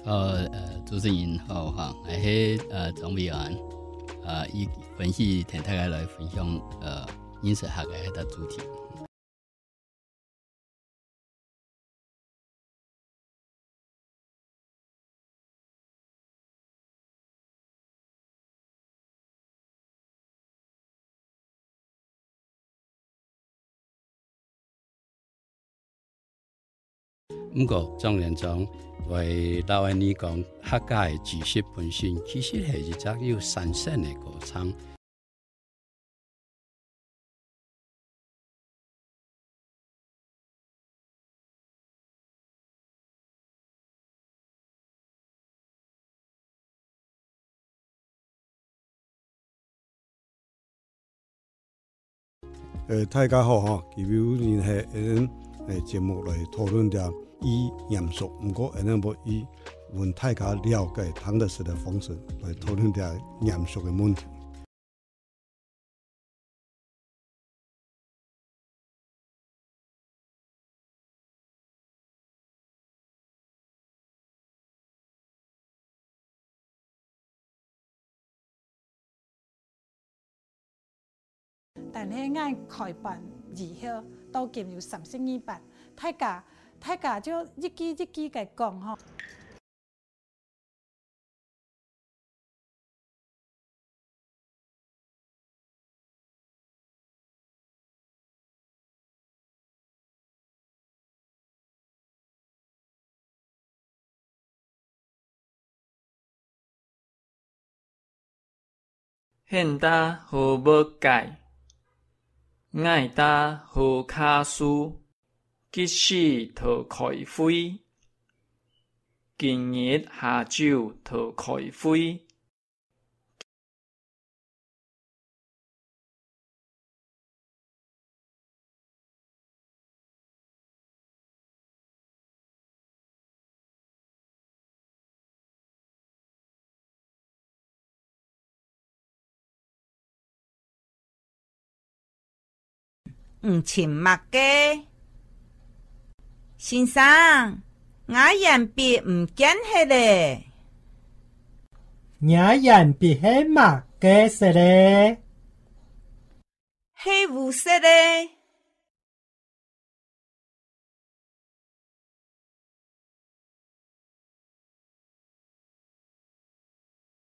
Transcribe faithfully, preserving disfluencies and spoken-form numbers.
呃，呃，主持人好，哈，𠊎係，呃，莊偉安，呃，以歡喜同大家來分享，呃，認識客个這个主題。 毋過，總而言之，𠊎摎你講，客家个知識本身其實係一隻有產生个過程。 呃，大家好吼，今晡日係𠊎等，呃，節目來討論這語嚴肅，毋過𠊎等無以分大家了解、聽得識个方式來討論這嚴肅个問題。 但係𠊎開班以後，到今有三十二班，大家，大家就一句一句个講吼。 現在好無解，𠊎在好卡數，即時討開會，今日下晝討開會。 你尋麼个？先生，𠊎鉛筆毋見忒咧。若鉛筆係麼个色咧？係烏色个。